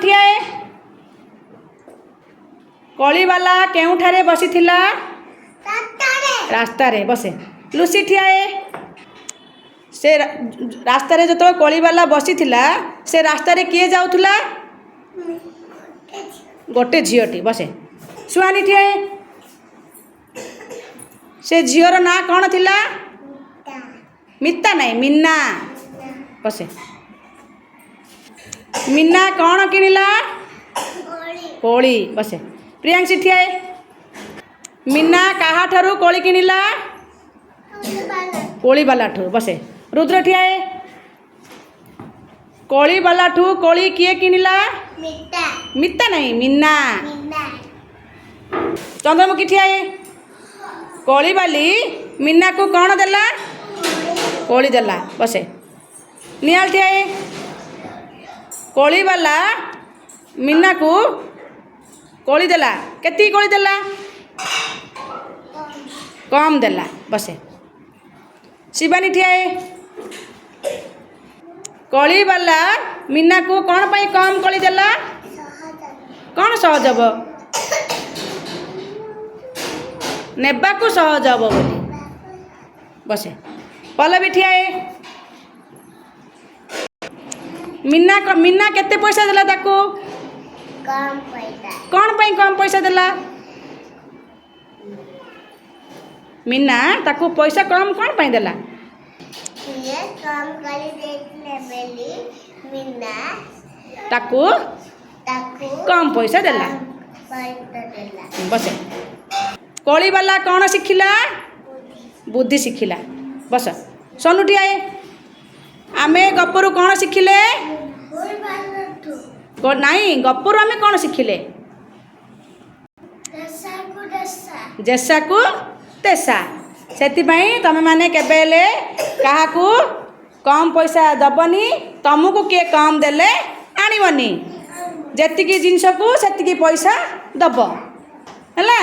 ଠିଆ ହେ। କଳିବାଲା କେଉଁଠାରେ ବସିଥିଲା? ରାସ୍ତାରେ। ବସେ। ଲୁସି, ଠିଆ ହେ। ସେ ରାସ୍ତାରେ ଯେତେବେଳେ କଳିବାଲା ବସିଥିଲା, ସେ ରାସ୍ତାରେ କିଏ ଯାଉଥିଲା? ଗୋଟେ ଝିଅଟି। ବସେ। ସୁହାନି, ଠିଆ ହେ। ସେ ଝିଅର ନାଁ କ'ଣ ଥିଲା? ମିତା ନାହିଁ, ମିନା। ବସେ। ମିନା କ'ଣ କିଣିଲା? କୋଳି। ବସେ। ପ୍ରିୟାଂଶୀ, ଠିଆ ହେ। ମିନା କାହାଠାରୁ କୋଳି କିଣିଲା? କୋଳିବାଲାଠୁ। ବସେ। ରୁଦ୍ର, ଠିଆ ହେ। କୋଳିବାଲାଠୁ କୋଳି କିଏ କିଣିଲା? ମିତା ନାହିଁ, ମିନା। ଚନ୍ଦ୍ରମୁଖୀ, ଠିଆ ହେ। କୋଳିବାଲି ମିନାକୁ କ'ଣ ଦେଲା? କୋଳି ଦେଲା। ବସେ। ନିହାଲ, ଠିଆ ହେ। କୋଳିବାଲା ମିନାକୁ କୋଳି ଦେଲା। କେତିକି କୋଳି ଦେଲା? କମ୍ ଦେଲା। ବସେ। ଶିବାନୀ, ଠିଆ ହେ। କଳିବାଲା ମିନାକୁ କ'ଣ ପାଇଁ କମ୍ କୋଳି ଦେଲା? କ'ଣ ସହଜ ହେବ? ନେବାକୁ ସହଜ ହେବ ବୋଲି। ବସେ। ପଲ୍ଲବୀ, ଠିଆ ହେ। ମିନା ମିନା କେତେ ପଇସା ଦେଲା ତାକୁ? କ'ଣ ପାଇଁ କମ୍ ପଇସା ଦେଲା? ମିନା ତାକୁ ପଇସା କମ୍ କ'ଣ ପାଇଁ ଦେଲା? ତାକୁ କମ୍ ପଇସା ଦେଲା। ବସେ। କଳିବାଲା କ'ଣ ଶିଖିଲା? ବୁଦ୍ଧି ଶିଖିଲା। ବସ। ସନୁ, ଠିଆ ହେ। ଆମେ ଗପରୁ କ'ଣ ଶିଖିଲେ? ନାଇଁ, ଗପରୁ ଆମେ କ'ଣ ଶିଖିଲେ? ଜେସାକୁ ତେସା। ସେଥିପାଇଁ ତୁମେମାନେ କେବେ ହେଲେ କାହାକୁ କମ୍ ପଇସା ଦେବନି, ତୁମକୁ କିଏ କମ୍ ଦେଲେ ଆଣିବନି। ଯେତିକି ଜିନିଷକୁ ସେତିକି ପଇସା ଦେବ, ହେଲା?